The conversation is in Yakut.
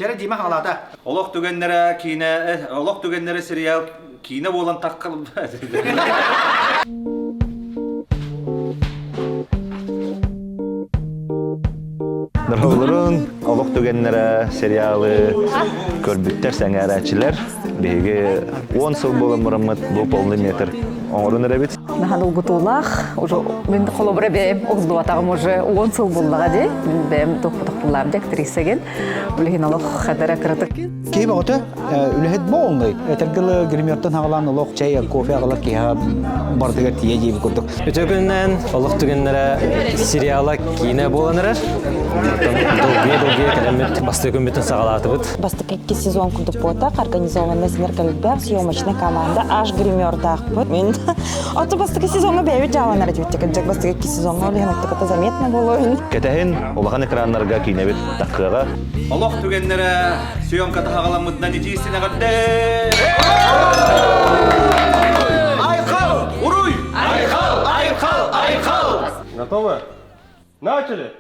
Дьэрэ Дима хаҥалаата. Олох түгэннэрэ киинэ, олох түгэннэрэ сериал киинэ буолан таххал. Дороголорун олох түгэннэрэ сериалы көрбүттэр, сэҥээрээччилэр. Биһиги 10 сыл буолан бараммыт бу полный метр оҥорон эрэбит. Наһаа долгутуулаах. Уже мин холобура бэйэм уһуллубатаҕым уже 10 сыл буллаҕа дии. Мин бэйэм тохпотохпуллаам дии актрисагын. Билигин олох хадара кыратык. Киһи бөҕөтө үлэһит буолнай. Этэргилы гримертан хаҕалаан олох чай, кофе аҕалар киһи бардыгар тиийэ диэбит курдук. Үтүө күнүнэн олох түгэннэрэ сериала киинэ буолан эрэр. Долгуйа-долгуйа кэлэммит бастакы күммүтүн саҕалаатыбыт. Бастакы икки сезон курдук буотах, организованный синеркэлбэх съемочная команда аж гримердаахпыт. Мин Оту бастакы сезоҥҥа бэйэбит дьааланар этибит кырдьык бастакы икки сезоҥҥа ол иһин оттуката заметно буолуо. Кэтэһин улахан экраннарга киинэбит таххыаҕа. Олох түгэннэрэ съемката хаҕаламмытынан итиистин эҕэрдэ! Айхал! Уруй! Айхал! Айхал! Айхал! Готовы? Начали!